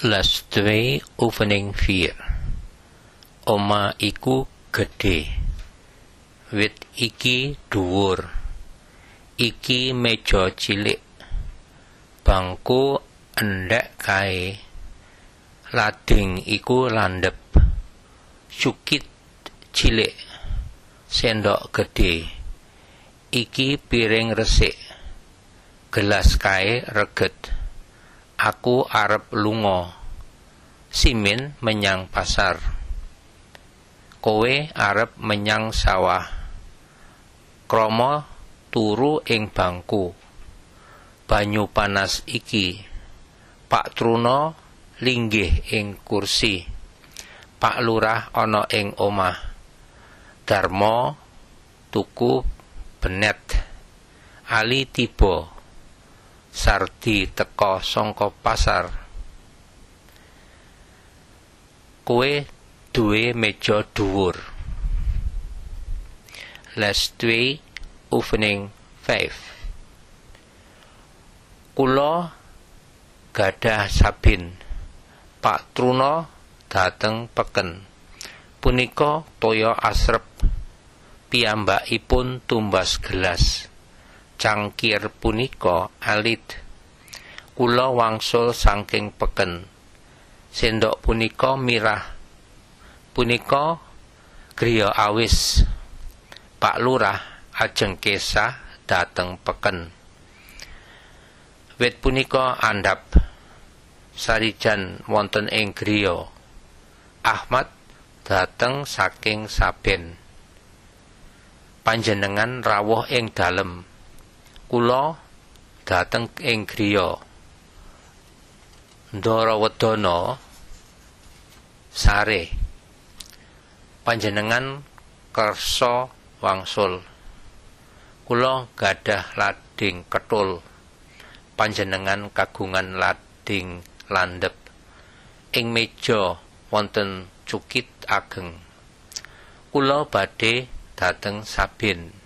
Les 2 oefening 4. Omah iku gedhe. Wit iki dhuwur. Iki meja cilik. Bangku endhek kae. Lading iku landhep. Cukit cilik. Sendok gedhe. Iki piring resik. Gelas kae reget. Aku arep lunga. Simin menyang pasar. Kowe arep menyang sawah. Krama turu ing bangku. Banyu panas iki. Pak Truna linggih ing kursi. Pak Lurah ana ing omah. Darma tuku benet. Ali tiba. Sardi teka saka pasar. Kowe duwe meja dhuwur. Les 2 oefening 5. Kula gadah sabin. Pak Truna dhateng peken. Punika toya asrep. Piyambakipun tumbas gelas. Cangkir punika alit. Kula wangsul saking peken. Sendok punika mirah. Punika griya awis. Pak Lurah ajeng kesah dhateng peken. Wit punika andhap. Sarijan wonten ing griya. Ahmad dhateng saking Saben. Panjenengan rawuh ing dalem. Kula dhateng ing griya. Ndara wedana sare. Panjenengan kersa wangsul. Kula gadah lading ketul. Panjenengan kagungan lading landhep. Ing meja wonten cukit ageng. Kula badhe dhateng Sabin.